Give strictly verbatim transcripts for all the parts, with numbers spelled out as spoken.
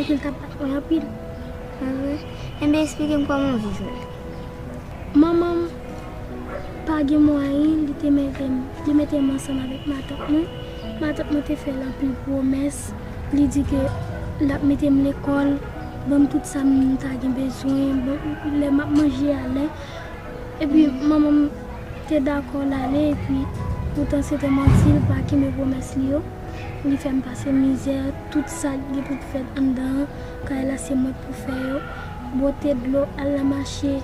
Li t ap bat mwen anpil. Ah, vre? Enben, eksplike m kòman w viv menm. Manman m pa gen mwayen, li te mete m, li mete m ansanm avèk matant mwen. Matant mwen te fè l anpil pwomès. Li di ke l ap mete m lekòl, ban m tout sa m ta gen bezwen, ban, lè m ap manje a lè. Epi manman m te dakò l ale, epi poutan se te manti, l pa kenbe pwomès li yo. Li fè m pase mizè, tout sa k gen pou t fèt anndan kay la se mwen k pou fè yo. Bwote dlo, al nan mache,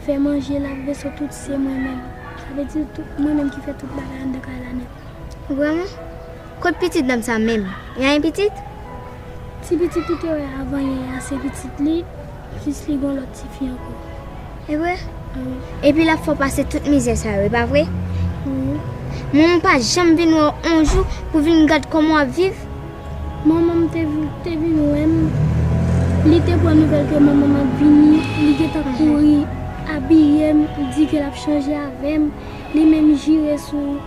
fè manje, lave veso, tout se mwen menm. Sa vle di tout, mwen menm ki fè tout bagay anndan kay la nèt. Vrèman? Kot pitit dam sa menm? Li gen pitit? Ti pitit ou te wè avan yè a, se pitit li, jis li gen lòt tifi ankò. E vre? Wi. Epi l ap fè w pase tout mizè sa yo, e pa vre? Wi. Manman w pa janm vin wè w yon jou pou vin gad kòman w ap viv? Manman m te vin, te vin wè m, li te pran nouvèl ke manman m ap vini, li gentan kouri abiye m, di ke l ap chanje avè m, li menm jire sou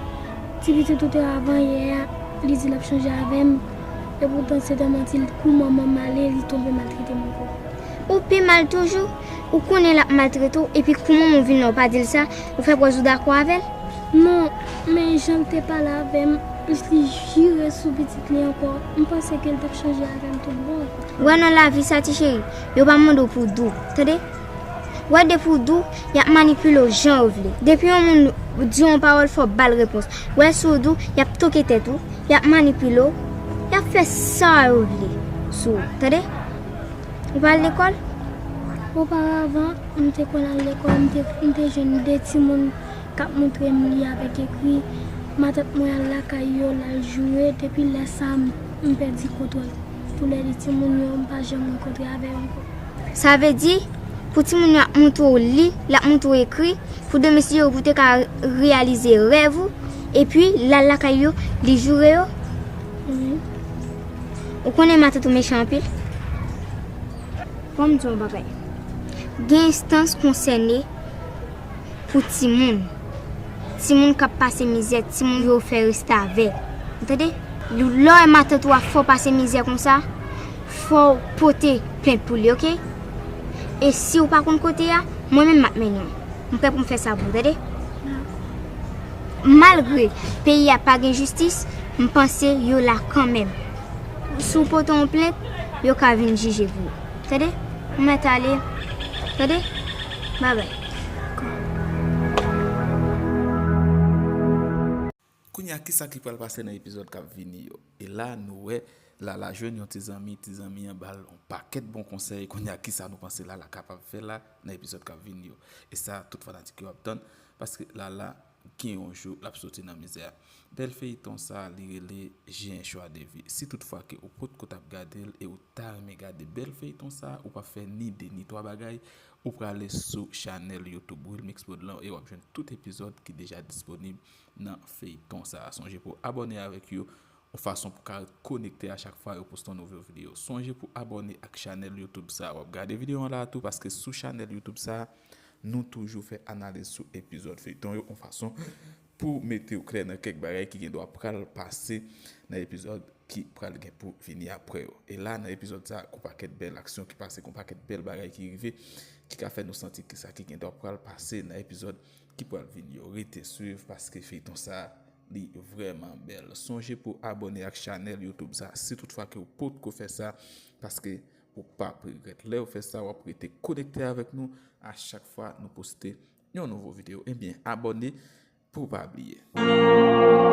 ti pitit ou te wè avan yè a, li di l ap chanje avè m. Epoutan se te manti, kou manman m ale, li tonbe maltrete m ankò. Ou pi mal toujou, ou konnen l ap maltrete w, epi kou manman w vin la, ou pa di l sa, ou fè pòz ou dakò avè l? Non, men jan l te pale avè m, li jire sou pitit li ankò, m panse ke l t ap chanje avè m tout bon. Wè nan lavi sa, ti cheri, yo pa mande w pou w dou, tande? Wè depi w dou, y ap manipile w jan yo vle. Depi yon moun di yon pawòl, fò w ba l repons. Wè si w dou, y ap toke tèt ou, y ap manipile w, y ap fè sa yo vle sou ou, tande? Ou pa al lekòl? Oparavan, m te konn al lekòl, m te, m te jwenn de timoun k ap montre m li avèk ekri. Matant mwen al lakay yo, l al joure. Depi lè sa a, m, m pèdi kontwòl. Pou lè li timoun yo, m pa janm rankontre avè yo ankò. Sa vle di, pou timoun yo ap montre w li, l ap montre w ekri, pou demen si Dye vle pou te ka reyalize rèv ou, epi l al lakay yo, li joure yo. Wi. Ou konnen matant ou mechan anpil? Ban m di w yon bagay. Gen enstans konsène pou timoun. Timoun k ap pase mizè, timoun yo fè restavèk. Ou tande? Lè w wè matant ou ap fè w pase mizè konsa, fò w pote plent pou li, oke? E si w pa konn kote a, mwen menm m ap mennen w. M prè pou m fè sa pou ou, tande? Malgre peyi a pa gen jistis, m panse yo la kanmenm. Si w pote yon plent, yo ka vin jije pou ou. Tande? Ou mèt ale. Tande? Babay. Kounye a, kisa ki pral pase nan epizòd k ap vini yo? E la, nou wè Lala jwenn yon ti zanmi, ti zanmi an ba l yon pakèt bon konsèy. Kounye a, kisa nou panse Lala kapab fè la nan epizòd k ap vini yo? E sa, tout fanatik yo ap tann, paske Lala gen yon jou l ap soti nan mizè a. Bèl feyton sa, li rele J'ai un choix de vie. Si toutfwa ke ou potko t ap gade l e ou ta renmen gade bèl feyton sa, ou p ap fè ni de ni twa bagay, ou prale sou chanèl YouTube Wilmix Prod lan e w ap jwenn tout epizòd ki deja disponib nan feyton sa. Sonje pou abòne avèk yo, yon fason pou ka ret konekte a chak fwa yo poste yon nouvo videyo. Sonje pou abòne ak chanèl YouTube sa. W ap gade videyo an la tou, paske sou chanèl YouTube sa, nou toujou fè analiz sou epizòd feyton yo, yon fason pou mete w klè nan kèk bagay ki gendwa pral pase nan epizòd ki pral gen pou vini apre yo. E la, nan epizòd sa, gon pakèt bèl aksyon ki pase, gon pakèt bèl bagay ki rive, ki ka fè nou santi ki sa ki gendwa pral pase nan epizòd ki pral vini yo. Rete swiv, paske feyton sa, li vrèman bèl. Sonje pou abòne ak chanèl YouTube sa, si toutfwa ke w potko fè sa, paske ou p ap regrèt. Lè w fè sa, w ap rete konekte avèk nou a chak fwa nou poste yon nouvo videyo. Ebyen, abòne pou w pa bliye.